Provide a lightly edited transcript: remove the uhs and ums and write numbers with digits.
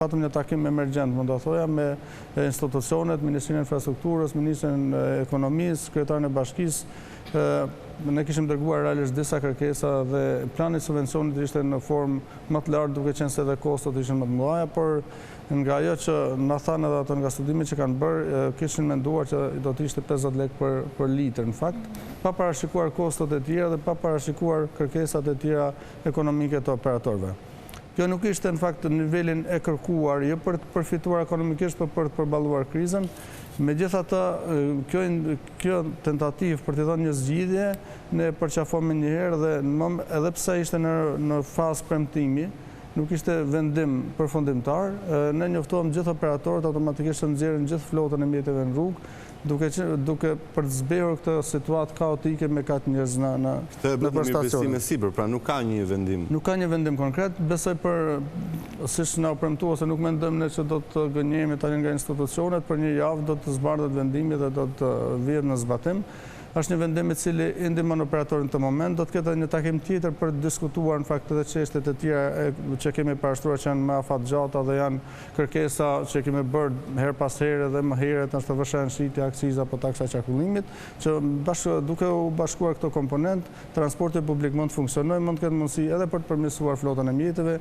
Patëm një takim emergjent, mund ta thoja, me institucionet, Ministrinë e Infrastrukturës, Ministrin e Ekonomisë, kryetarin e Bashkisë. Ne kishim dërguar realisht disa kërkesa dhe plani i subvencionit ishte në formë më të lartë duke qenë se edhe kostot ishin më të mëdha, por nga ajo që na thanë edhe ato nga studimet që kanë bërë, kishin menduar që do të ishte 50 lekë për për litër në fakt, pa parashikuar kostot e tjera dhe pa parashikuar kërkesat e tjera ekonomike të operatorëve. Kjo nuk ishte në fakt në nivelin e kërkuar, jo për të përfituar ekonomikisht, por për të përballuar krizën. Megjithatë, kjo kjo tentativë për t'i dhënë një zgjidhje, ne e përqafuam menjëherë dhe edhe pse ishte në në fazë premtimi, nuk ishte vendim përfundimtar, ne njoftuam gjithë operatorët automatikisht të nxjerrin gjithë flotën e mjeteve në rrugë, duke duke për të zbehur këtë situatë kaotike me kaq njerëz në në Këtë e bëtë në mirëbesim e sipër, pra nuk ka një vendim. Nuk ka një vendim konkret, besoj për siç na u premtua se nuk mendojmë ne që do të gënjehemi tani nga institucionet, për një javë do të zbardhet vendimi dhe do të vihet në zbatim. Është një vendim i cili i ndihmon operatorin në këtë moment, do të ketë edhe një takim tjetër për të diskutuar në fakt edhe çështjet e tjera që kemi parashtruar që janë më afatgjata dhe janë Kërkesa që kemi bërë herë pas here dhe më herët është TVSH në shitje, akciza apo taksa e qarkullimit, që duke u bashkuar këto komponentë, transporti publik mund të funksionojë, mund të ketë mundësi edhe për të përmirësuar flotën e mjeteve.